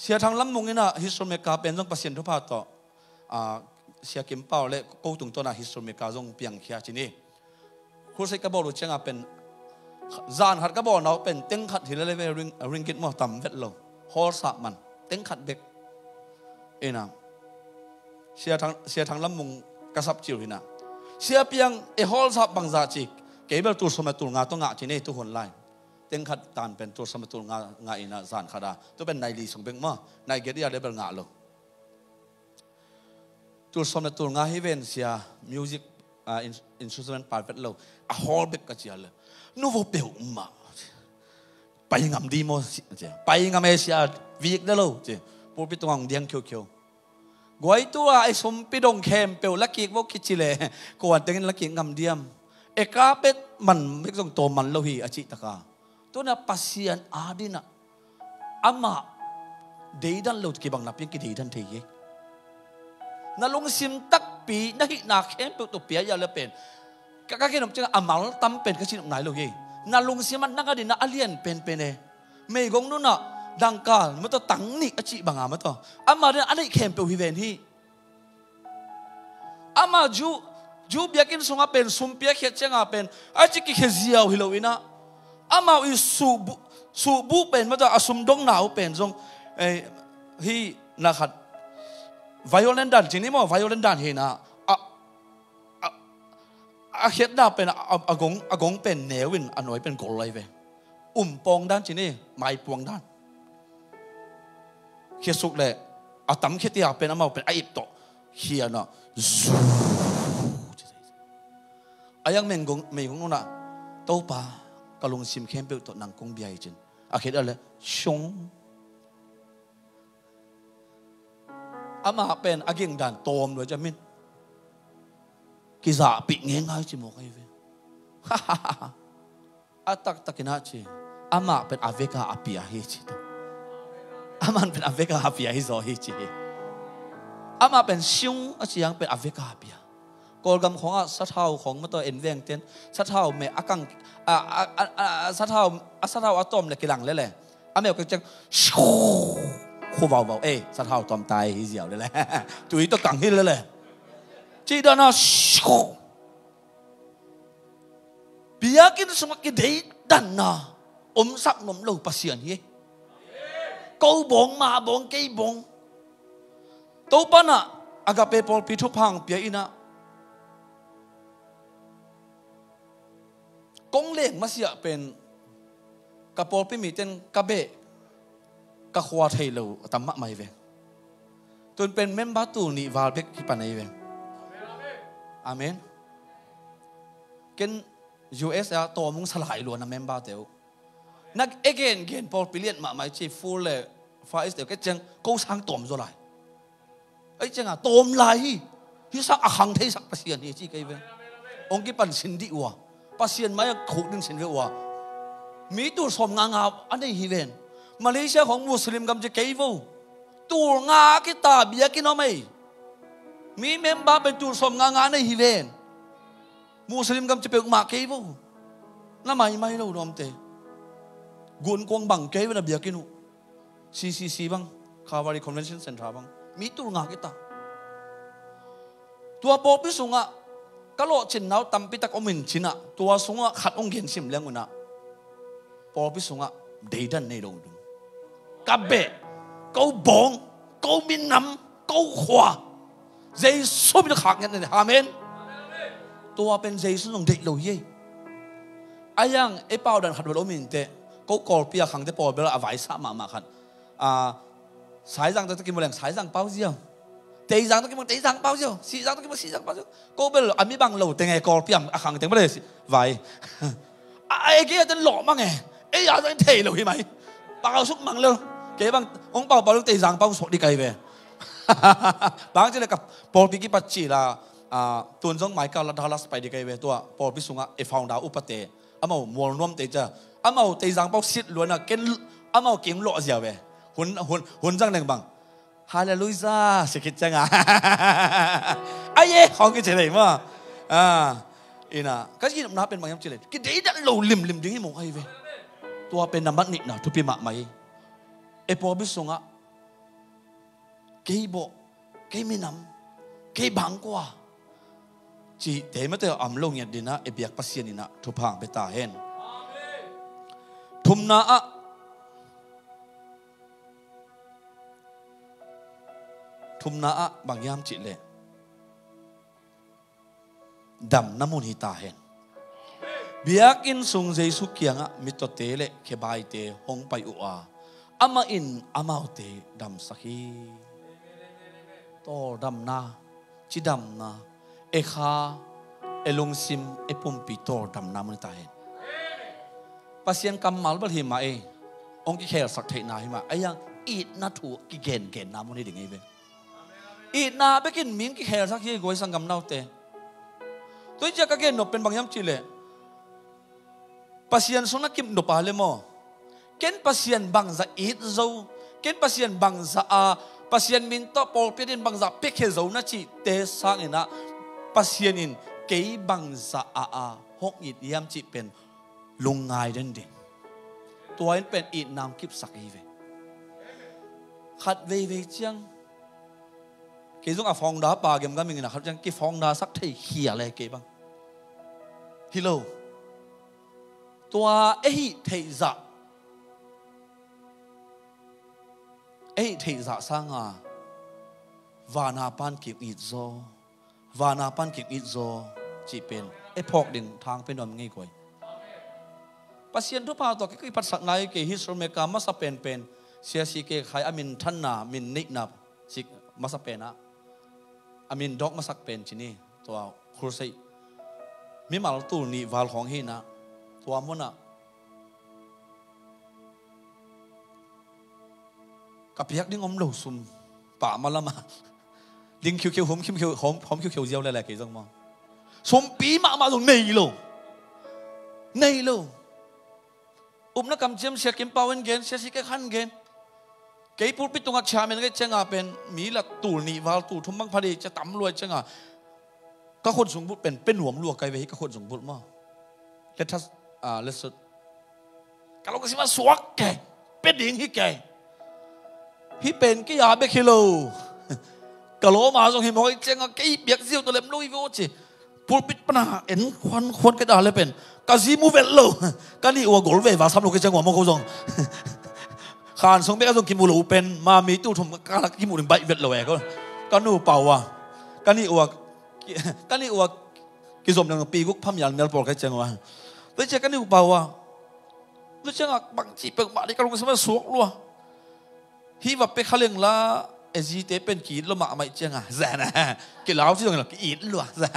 Sia Thang Lam Mung in a history maker pen zong Pasian thupha tawh, a, Sia Kim Pau le ko tungtawn a history maker zong piangkhia ci ni. Crusade ka bawl uh cianga pen zan khat ka bawlna uh pen teng khat hi lel ve, ring, ringgit maw tam vet lo. Hall sah man teng khat bek. Ina Sia Thang, Sia Thang Lam Mung Ka sap cil hinah. Sia piang e hawl zah bangzah ci. Kei bel tul sawm le tul nga tawh ngah ci nei tu hun lai. Teng khat tan pen tul sawm le tul nga ngah inah zan khat a. Tu pen nai li sung bek maw. Nai giat ia le bel ngah lo. Tul sawm le tul nga hi ven sia music, ah, in-, instrument pai vet lo. A hawl bek ka cial le. Nu vo peuh mah. Pai ngam di maw, ci, ci. Pai ngam e sia, vik de lo, ci. Pulpit tungah hong diang khiokhiok. Guai tua, ei sumpi dong khempeuh, lakik vo kici le. Kuan tengin lakik ngam diam. E carpet man, bek zong tawm man lo hi, a cih taka. Tuna Pasian adinah. Amah, deidan lo kibang napi, kideidan thei hi. Na lungsim takpi, na hihna khempeuh tu pia ia le pen. Ka, ka kinop ciang a mal tam pen ka cinop nai lo hi. Na lungsim a nang a dina a lian penpen e. Meigong nunah dangkal, mataw tang nih a cih banga mataw. Ama dina a neih khempeuh hi ven hi. Ama Jew, Jew biakinn sungah pen sum piakhia cianga pen a ci kikhia ziau hi lo inah. Amau i suhbuh, suhbuh pen mataw a sum dongna uh pen zong, eh, hi na khat. Violin dan ci ni maw, violin dan hi na. A, a, a khiatna pen a, a, a gong, a gong pen neu in a nuai pen gol lai ve. Um pawng dan ci ni, mai puang dan. Khiasuk le a tam khiatia pen amau pen a ip tawh. Khiana. Zu. A yang meigong, meigong nunah. Topa, ka lungsim khempeuh tawh nang kong bia hi cin. A khiat a le, shung. Amah pen a ging dan tawm lua ciamin. Kizahpih ngei ngai ci mawk ahi ve. A taktakin a ci. Amah pen a veka a pia hi ci tu. Amah pen a veka a pia hi zaw hi ci hi. Amah pen siung a ciang pen a veka a pia. Kawlgam khawngah sathau khawng mataw en vengten. Sathau meh a kang, a, a, a, a, sathau, a sathau a tawm le kilang lele. A meu kek ciang, khu vauvau, eh, sathau tawm tai hi ziau lele. Tui tawh kang hi lele. Ci dana, biakinn sungah kideidanna omsak nuam lo Pasian hi. Ko bawng, ma bawng, kei bawng. Topa na Agape pawlpi thupha hong pia inah. Kong leng masiah pen ka pawlpi miten ka beh ka khua thei lo a tam mahmah hi ve. Tun pen member tul nih val bek kipan ahi ve. Amen. Ken U S A tawm hong salai luan a member te uh. Na e gen gen pawlpi lian mahmah i ci Full le Far East te uh ke ciang ko sang tawm zaw lai. Ei cianga tawm lai hi. Hi sak a khang theisak Pasian hi ci kei ve. Hong kipan sin dih ua. Pasian mai a khuk ding sin ve ua. Mi tul sawm nga nga a nei hi ven. Malaysia khawng Muslim gam ci kei vo. Tul nga kita biakinn om ei. Mi member pen tul sawm nga nga a nei hi ven. Muslim gam ci peuhmah kei vo. Na maimai lo lawmte. Gunkuang bang kei ve na biakinn uh. C C C bang, Calvary Convention Center bang, mi tul nga kita. Tua pawlpi sungah ka lawhcinnau tampitak om in cinah, tua sungah khat hong gensim leng unah pawlpi sungah deidan nei lo ding. Ka beh, ko bawng, ko minam, ko khua. Jesu min khak ngiat ni. Amen. Tua pen Jesu zong deih lo hi. A yang e pau dan khat bel om in teh. Ko Kawlpi a khangte pawl bel a vaisah mahmah khat. A, Saizang tawh kimu leng Saizang pau ziau. Teizang tawh kimu Teizang pau ziau. Sihzang tawh kimu Sihzang pau ziau. Ko bel a mi bang lo teng e Kawlpi a khang teng bel e vai. A, a ege a ten lawh mang e. Ei a zong thei lo hi mai. Pau suk mang lo. Kei bang hong pau pau lo Teizang pau suk di kai ve. Bang ci le ka pawlpi kipat ci la, a, tun zong mai ka la Dallas pai di kai ve tua pawlpi sungah e founder upate amau mual nuam te ca amau Teizang pau sit luana ken amau king lawh zia ve. Hun, hun, hun zang leng bang. Hallelujah, sikit cianga. Ai e, khawng kici lei maw. A, ina, ka kinopna pen bang hiam ci lei. Kideidan lo limlim ding hi mawk ahi ve. Tua pen na mat nihna thupi mahmah hi. E pawlpi sungah kei bawh, kei minam, kei bangkua. Cihte mate a om lo ngiat dinah e biak Pasian inah thupha hong pia ta hen. Thumna ah, thumna ah bang hiam cih leh damna mun hi ta hen. Biakinn sung Jesu kiangah mittawte le khebaite hong pai uh a, amah in amaute damsak hi. Tawldamna, cidamna, e kha, e lungsim, e pumpi tawldamna mun hi ta hen. Pasian kammal bel hi mah e, hong kikhelsak theihna hi mah, a yang itna thu kigengenna mun hi ding hi ve. Itna bekin mi hong kikhelsak hi guai sanggam naute. Tua hi ciah ka gen nop pen bang hiam cihleh, Pasian sung na kip nop a le maw, ken Pasian bangzah it zo, ken Pasian bangzah a, Pasian min tawh pawlpi in bangzah piakhia zo na cihte sanginah, Pasian in kei bangzah a a hong it hiam cih pen lungngai den ding. Tua in pen itna hong kipsak hi ve. Khat veivei ciang kei zong a founder pa gemgam ing inah khat ciang kifounder sak thei khial e kei bang. Hi lo. Tua e hih theihzah, e hih theihzah sanga vana pan ki it zaw, vana pan ki it zaw cih pen e phawk ding thang pen om ngei guai. Pasian thupha tawh kei kiphatsakna hi kei. Hih Sri Lanka masa penpen Sia C K Khai a min thanna, min neihna sik masa penah a min dawk masak pen ci ni. Tua crusade mimal tul nih val khawng hinah, tua munah ka piak ding om lo sum pah malam a ding khiukheu hom khiukheu, hom, hom khiukheu ziau lele kei zong maw. Sumpi mahmah zong nei lo. Nei lo. Upna kamciam Sia Kim Pau in gen, Sia C K Khai in gen. Kei pulpit tungah chairman kei cianga pen mi la tul nih val tul thum bang pha dei cia tam luai cianga ka khut zungbulh pen pe nuam lua kai ve hi ka khut zungbulh maw. Let us, ah, let's, ka lungsim a suak kei, pe ding hi kei. Hih pen kei a bek hi lo. Ka lawm a zong hi mawk hi cianga kei piak ziau tawh lem lo hi ve aw ci. Pulpit pana en khuan khuan kei da le pen ka zi mu velh lo. Ka nih ua gol ve va sam lo kei ciang ua mawk ko zong. Khan sung bek a zong kimu lo pen ma mi tul thum ka kimu ding baih velh lo e ko. Ka nu pau a ka nih ua, ka nih ua kizom ding pi guk phamial mial pawl kei ciang ua. Tua ciang ka nih ua pau a, tua ciang a bangci pek mah dei ka lungsim a suak lua. Hih va pe kha leng la e zite pen ki-it lua mahmah ih cianga zana kilau ci dong lo ki-it lua za.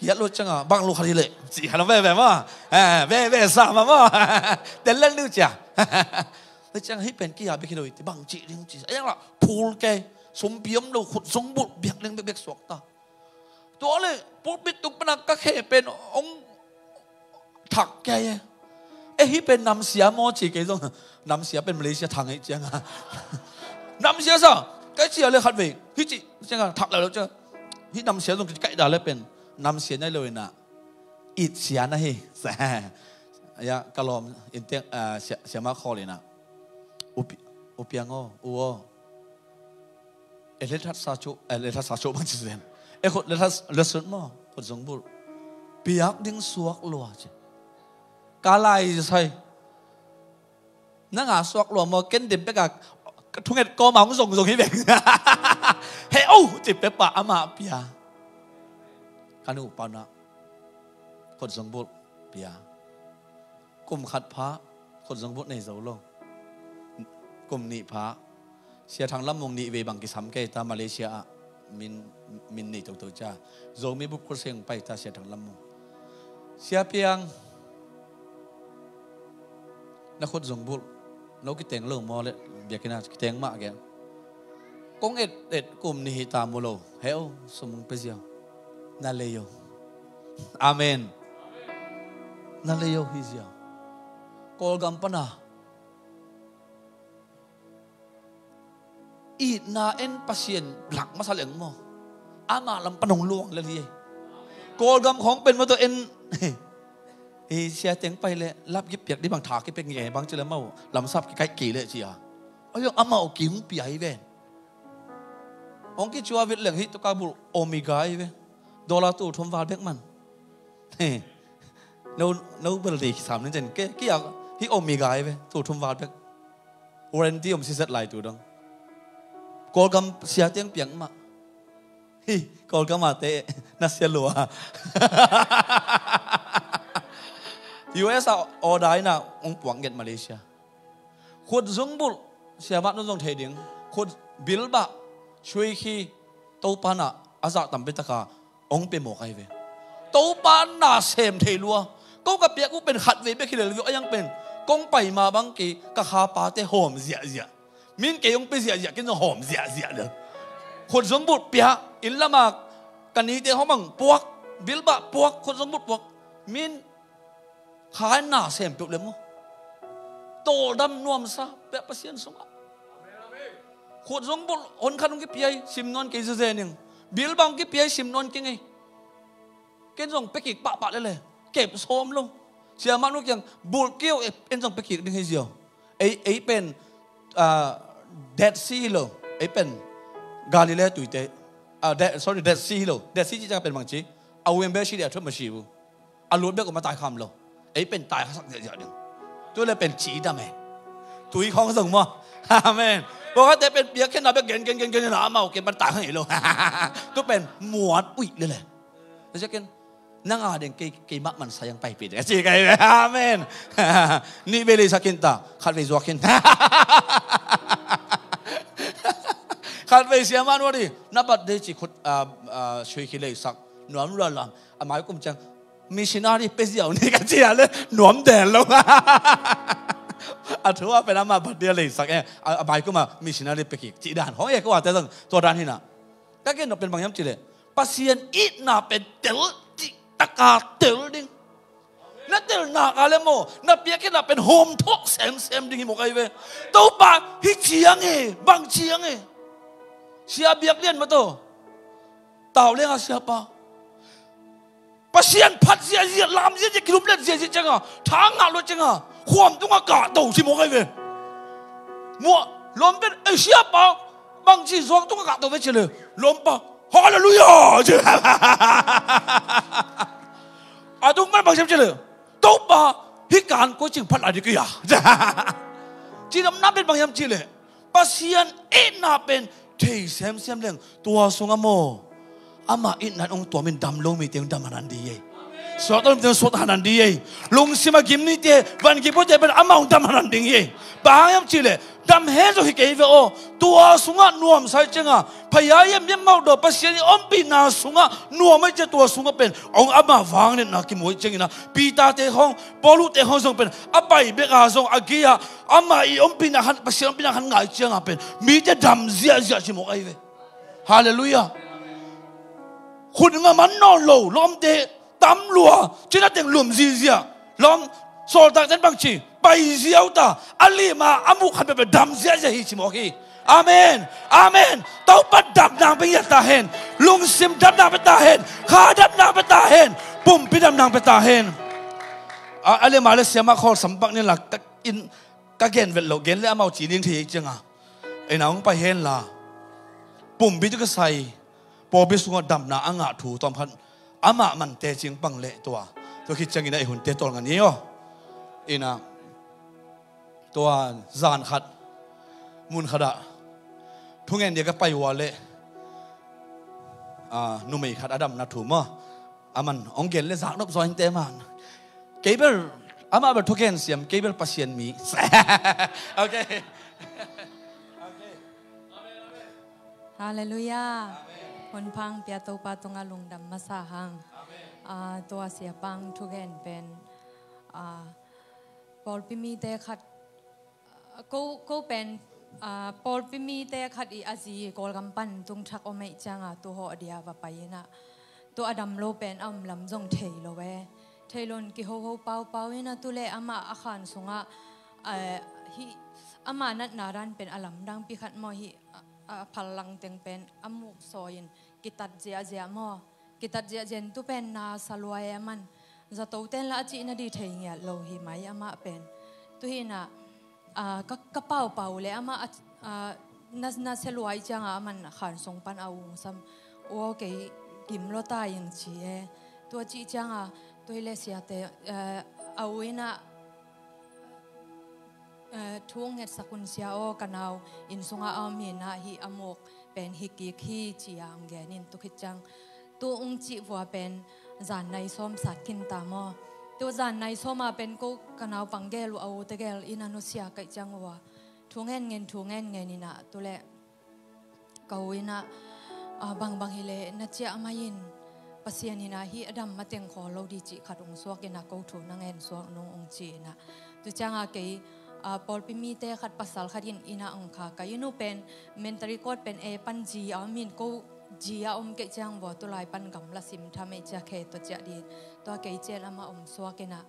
Ki-at lua cianga bang lo kha hi leh ci kha lo veve maw. Veve sa mah maw. Tel lel nu cia. Tua cianga hih pen ki-a bek hi lo ih ti bang cih ding ci sa. Eng la phul kei sumpi om lo khut zong bulh biak leng bekbek suak ta. Tua le pulpit tung pana ka khe pen ong thak kei e. E hih pen namsia maw ci kei zong. Namsia pen Malaysia thang hih cianga. Namsia sa kai cia le khat vei hih ci cianga thak lai lo cianga. Hih namsia zong kaih da le pen namsia nai lo ina itsia na hi. Ya ka lawm in tiang siama khawl ina upiang aw u aw. E le that sa cu, e le that sa cu bang ci zen. E khut le that le sut maw khut zong bulh. Piak ding suak lua ci. Ka lai sai. Nang a suak lua maw ken dem pek a thunget kawm a hong zong zong hi veng. He o ci pek pa amah pia. Ka nu pa na khut zong bulh pia. Kum khat pha khut zong bulh nei zo lo. Kum nih pha Sia Thang Lam Mung nih vei bang kisam kei ta Malaysia ah min, min nei toto ca. Zomi bup khut seng pai ta Sia Thang Lam Mung. Sia Piang na khut zong bulh. No kiteng lo maw le biakina kiteng mah gen. Kong et et kum nih hi ta mu lo. He o sumung pe ziau. Na lei o. Amen. Na lei o hi ziau. Kawlgam pana itna en Pasian lak masa leng maw. Amah lam pan hong luang lel hi. Kawlgam khawng pen maw tawh en. Hi sia teng pai le lapgip piak di bang tha kipek nge bang ci le mau lamsap kikaih kei le ci a. Ayo amau ki hong pia hi ven. Hong kicua vit leng hih tuk a bulh Omega hi ve. Dollar tul thum val bek man. No, no bel dei kisam ning cen ke kia hih Omega hi ve tul thum val bek. Warranty om si zet lai tu dong. Kawlgam sia tiang piang mah. Hih Kawlgam a te. Na sia lua. U S a order in ah hong puak nget Malaysia. Khut zungbulh, siamah nu zong thei ding. Khut bilbah, shuikhi, Topa na a zah tam bia taka hong pia mawk ahi ve. Topa na sem thei lua. Ko ka piak uh pen khatvei bek hi lel ve, a yang pen kong pai ma bang kei ka khapate hawm ziahziah. Min kei hong pia ziahziah, ken zong hawm ziahziah lel. Khut zungbulh pia, inn lama ka nite hawm ang puak, bilbah puak, khut zungbulh puak. Min kha in na sem peuh le maw. Tawldam nuamsa pia Pasian sungah. Khut zong bulh hon khat hong kipia hi, sim nawn kei zezen ing. Bilbang kipia hi, sim nawn kei ngei. Ken zong pia kik pahpah lele, kep sawm lo. Siamah nu kiang bulh kei o, en zong pia kik ding hi ziau. Ei, ei pen, ah, Dead Sea hi lo. Ei pen Galilee tuite, ah, Dead, sorry, Dead Sea hi lo. Dead Sea ci ciang pen bang ci, a uem be shi dia thut ma shi bu. A lut bek um a tai kham lo. Ei pen tai khasak ziahziah ding. Tu le pen ci dam e. Tui khawng zong maw. Amen. Pawlkhatte pen piakkhiatna bek gen gen gen gen na amau ken pan tai khang ei lo. Tu pen muat uih lele. Tua ciah ken nang a ding kei, kei mah man sayang paipih ding a ci kai ve. Amen. Nih vei leisak khin ta, khat vei zuak khin. Khat vei siamah nu a di, na bat dei ci khut, ah, ah, sui khi leisak nuam lua lam. A mai kum ciang missionary pia ziau ni ka ci a le nuam den lo. A thu a pen amah bat dia leisak e. A, a mai kum a missionary pia kik ci dan hong e ko a te zong tua dan hi na. Ka gen nop pen bang hiam ci le, Pasian itna pen tel cih taka tel ding. Na tel nak a le maw, na piakkhiatna pen hawm thawh semsem ding hi maw kai ve. Topa hi ciang e, bang ciang e. Sia biak lian maw to. Tau leng a siapa. Pasian phat ziahziah, lam ziahziah, kilumlet ziahziah cianga, tha ngah luat cianga, khuam tunga kahto si maw kai ve. Muah, lawm pen, ei siapa, bangci zuak tunga kahto ve ci le, lawmpa, Hallelujah! Ci. A tung pen bangci ci le, Topa, hi kan koi cing phat lai di kei a. Ci dam na pen bang hiam ci le, Pasian itna pen thei semsem leng tua sungah maw, amah itna in hong tuam in dam lo mite hong dam hanan di ei. Suakta lo mite hong suakta hanan di ei. Lungsim a gim nite, van gim pute pen amah hong dam hanan ding ei. Bang hang hiam ci le, dam he zo hi kei ve aw. Tua sungah nuamsa hi cianga, phaya hiam hiam mauh daw Pasian i ompihna sungah nuam hi cia tua sungah pen hong amah vangliatna kimu hi ciangina, Peter te hong, Paulu te hong zong pen a pai bek a zong a gei a amah i ompihna khan, Pasian ompihna khan ngai cianga pen mite dam ziahziah ci mawk ahi ve. Halleluiah. Khut nga man nawn lo lawmte tam lua, cina teng lum ziahziah. Lawm sawltak ten bang ci, pai ziau ta, a lima a muh khan peuhpeuh dam ziahziah hi ci mawk hi. Amen. Amen. Topa dam nang pe ngiat ta hen. Lungsim dam nang pe ta hen. Kha dam nang pe ta hen. Pumpi dam nang pe ta hen. A, a lima le siama khawl sam bak ni lak tak in ka gen vet lo, gen le amau ci ding thei cianga. Ei na hong pai hen la. Pumpi tu ka sai. Pawlpi sungah damna a ngah thu tawm khat amah man teci pang leh tua. Tua khit ciangin a i hunte tawlnga ni aw. Ina tua zan khat mun khatah thungen dia ka pai ua leh, ah, numei khat a damna thu maw. A man hong gen leh zaknop zaw hinte man. Kei bel amah bel thugen siam, kei bel Pasian mi. Okay. Okay. Halleluiah. Amen. Hunpha pia Topa tungah lungdam masa hang. Amen. Ah, tua siapa thugen pen, ah, pawlpi mite khat, ah, ko, ko pen, ah, pawlpi mite khat i a zi Kawlgam pan tung thak om ei cianga tu hawh dia va pai ina. Tu a dam lo pen a om lam zong thei lo e. Thei lo in kihoho paupau ina tu le amah a khan sungah, eh, hi, amah natna dan pen a lamdang pi khat maw hi, a, a phal lang teng pen a muk sawi in kitat ziahziah maw? Kitat ziahziah in tu pen na sa lua e a man. Zato ten la a cihna di thei ngiat lo hi mai amah pen. Tu hi na, a, ka, ka paupau le amah a, a, na, na sia lua i cianga a man khan sung pan a ungsam. Ua kei gim lo ta ing ci e. Tua cih cianga tu hi le siate, a, a u ina Eh, thu ngetsak un sia aw, ka nau inn sungah a om hi na hi a muk pen hi kik hi ci a hong gen in tu khit ciang. Tu ung cih vua pen zan nai sawm sat khin ta maw? Tu zan nai sawm a pen ko ka naupang gel uh a u tegel inn a nusia kaih ciang vua thu ngen ngen thu ngen ngen inah tu leh ka u inah, ah, bangbang hileh na ciah mai in, Pasian inah hih a dam mateng khawl lo di cih khat ung suak inah ko thu na ngen suak nung ung ci inah. Tu cianga kei, ah, pawlpi mite khat pasal khat in inah ung kha ka inn uh pen mentary code pen A pan G a om in ko G a om kei ciang vua tu lai pan gamla sim tham ei cia khe tua ciah din tua kei cian amah om suak inah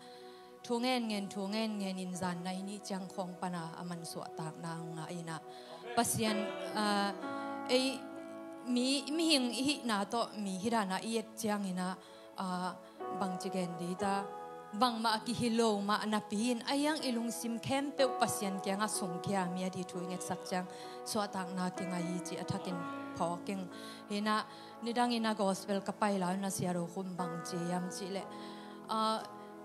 thu ngen ngen thu ngen ngen in zan nai nih ciang khawng pana a man suahtakna ngah inah Pasian, ah, ei mi, mihing i hihna tawh mi hidana i et ciang inah, ah, bangci gen di ta bangmah a kihi lo mah napi in a hiang i lungsim khempeuh Pasian kiangah sungkhia mi a di thu i ngetsak ciang suahtakna kingai hi ci a thakin phawk ing. Hinah nidang inah gospel ka pai lai na sia ro khum bangci hiam cih leh, ah,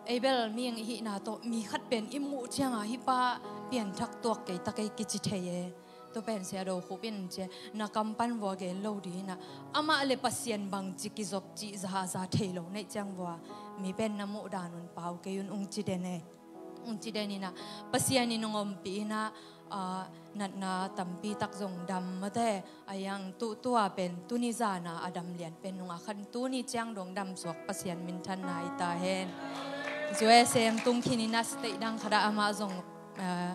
Abel mihing i hihna tawh mi khat pen i muh ciangah hih pa pianthak tuak kei ta kei kici thei e. Tua pen sia do khup in cia na kam pan vua gen lo dinah amah le Pasian bangci kizop cih zaza thei lo neih ciang vua mi pen na muh dan un pau kei un ung ci den e. Ung ci den inah Pasian in ung ompih inah, ah, natna tampi tak zong dam mate a hiang tuhtua pen tuni zana a dam lian pen nungah khan tuni ciang dong dam suak Pasian minthanna i ta hen. Zue sem tung khin inah state dang khatah amah zong, ah,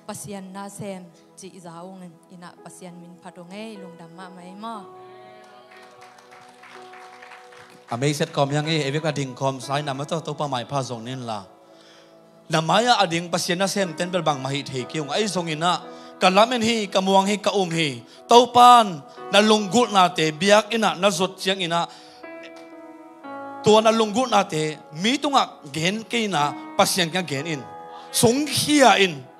Pasian na sem cih za ung inah Pasian min phat ung ei lungdam mahmah ei maw? A meiset kawm hiang ei, ei vek a ding kawm sai na mataw Topa maipha zong nin la. Na mai-ah a ding Pasian na sem ten bel bangmah hih thei kei ung ei zong inah ka lamen hi, ka muang hi, ka um hi. Topan na lunggulhnate biak inah na zot ciang inah tua na lunggulhnate mi tungah gen kei inah Pasian kiang gen in. Sungkhia in.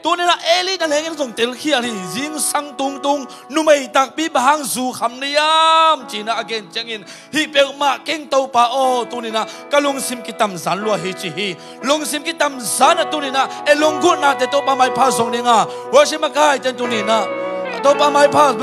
Tuninah Eli na lengin zong telkhial hi. Zingsang tungtung numei takpi bang hang zu kham na hiam cinah a gen ciangin hih peuhmah keng Topa aw tuninah ka lungsim kitamzan lua hi ci hi. Lungsim kitamzan a tuninah e lunggulhnate Topa maipha zong dinga worship a kai ten tuninah Topa maipha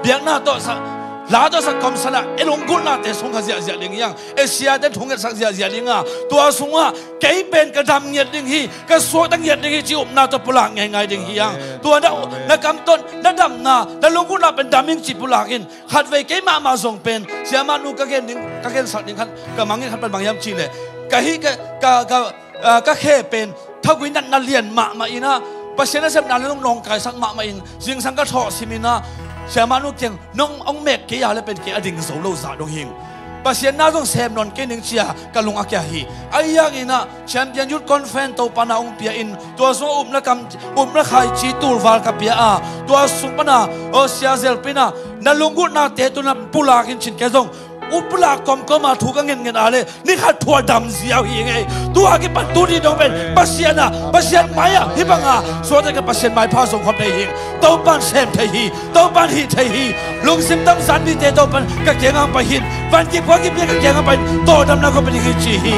biakna tawh sa la tawh sa kawmsanah e lunggulhnate sungkha ziahziah ding hiang. E siate thungetsak ziahziah dinga tua sungah kei pen ka dam ngiat ding hi, ka suakta ngiat ding hi ci upna tawh pulak ngeingai ding hi ang. Tua na, na kam ton na damna na lunggulhna pen dam ing ci pulak in. Khatvei kei mahmah zong pen siamah nu ka gen ding, ka gensak ding khat ka mangin khat pan bang hiam cih leh ka hi ka, ka, ka, ah, ka khe pen thagui natna lian mahmah inah Pasian a sepna le nong nawngkaisak mahmah in zingsang ka thawh sim inah siamah nu kiang nong ong mek kei a le pen kei a ding zo lo zah dong hing. Pasian na zong sem nawn kei ning cia ka lung a kia hi. Ahi hanginah Champion Youth Conference Topa na ong pia in tua sungah upna kam, upna khaici tulval ka pia a tua sung pana aw sia zelpina na lunggulhnate tuna pulak in cin kei zong upulak kawmkawma thu ka ngenngen a le ni khat thua dam ziau hi ngei. Tua kipan tuni dong pen Pasian ah Pasian mai-ah hih banga suakte ka Pasian maipha zong khawm thei hing. Topan sem thei hi. Topan hih thei hi. Lungsim tamzan mite Topan ka kiangah pai hin. Van kipua kipia ka kiangah pai hin. Tawhdamna khawm pai ding hi ci hi.